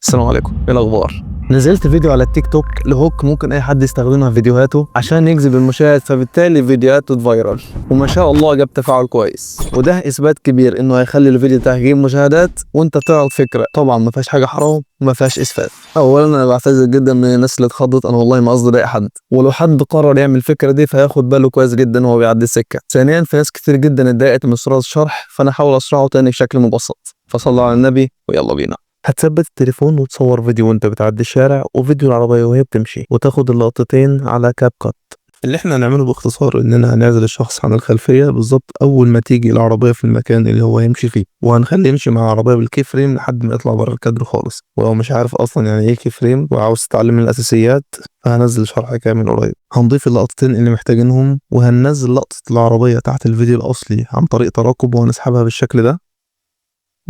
السلام عليكم، ايه الاخبار؟ نزلت فيديو على التيك توك ل hook ممكن اي حد يستخدمها في فيديوهاته عشان يجذب المشاهد، فبالتالي فيديوهاته ت viral، وما شاء الله جاب تفاعل كويس، وده اثبات كبير انه هيخلي الفيديو بتاعك يجيب مشاهدات وانت تعرض فكرة. طبعا ما فيهاش حاجة حرام وما فيهاش اسفاف. اولا انا بعتذر جدا من الناس اللي اتخضت، انا والله ما قصدي اضايق حد، ولو حد قرر يعمل الفكرة دي فهياخد باله كويس جدا وهو بيعدي السكة. ثانيا في ناس كتير جدا اتضايقت من سرعة الشرح، فانا هحاول اشرحه تاني بشكل مبسط، فصلوا على النبي ويلا بينا. هتثبت التليفون وتصور فيديو وانت بتعدي الشارع وفيديو العربية وهي بتمشي، وتاخد اللقطتين على CapCut. اللي احنا هنعمله باختصار اننا هنعزل الشخص عن الخلفية بالظبط اول ما تيجي العربية في المكان اللي هو يمشي فيه، وهنخليه يمشي مع العربية بال key frame لحد ما يطلع بره الكادر خالص. ولو مش عارف اصلا يعني ايه key frame وعاوز تتعلم الاساسيات فهنزل شرح كامل قريب. هنضيف اللقطتين اللي محتاجينهم، وهننزل لقطة العربية تحت الفيديو الاصلي عن طريق تراكب، وهنسحبها بالشكل ده،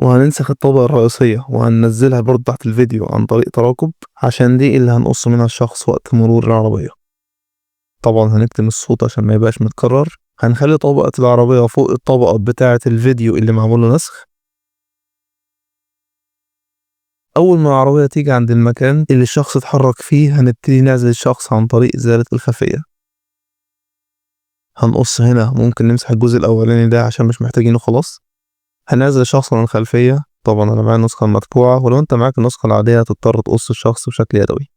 وهننسخ الطبقة الرئيسية وهننزلها برضه تحت الفيديو عن طريق تراكب، عشان دي اللي هنقص منها الشخص وقت مرور العربية. طبعا هنكتم الصوت عشان ما يبقاش متكرر. هنخلي طبقة العربية فوق الطبقة بتاعة الفيديو اللي معمول له نسخ. أول ما العربية تيجي عند المكان اللي الشخص اتحرك فيه هنبتدي نعزل الشخص عن طريق إزالة الخلفية. هنقص هنا، ممكن نمسح الجزء الأولاني ده عشان مش محتاجينه خلاص. هنعزل الشخص عن الخلفية. طبعا أنا معايا النسخة المدفوعة، ولو أنت معاك النسخة العادية هتضطر تقص الشخص بشكل يدوي.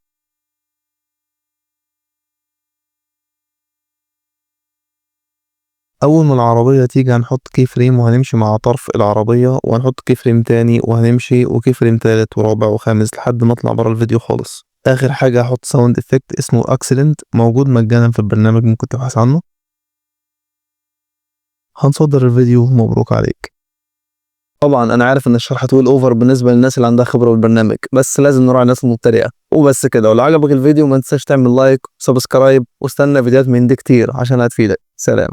أول ما العربية تيجي هنحط key frame وهنمشي مع طرف العربية، وهنحط key frame تاني وهنمشي، و key frame تالت ورابع وخامس لحد ما اطلع بره الفيديو خالص. آخر حاجة هحط sound effect اسمه accident، موجود مجانا في البرنامج، ممكن تبحث عنه. هنصدر الفيديو، مبروك عليك. طبعا انا عارف ان الشرح طويل over بالنسبة للناس اللي عندها خبره بالبرنامج، بس لازم نراعي الناس المبتدئه. وبس كده، ولو عجبك الفيديو ما تنساش تعمل like و subscribe، واستنى فيديوهات من دي كتير عشان هتفيدك. سلام.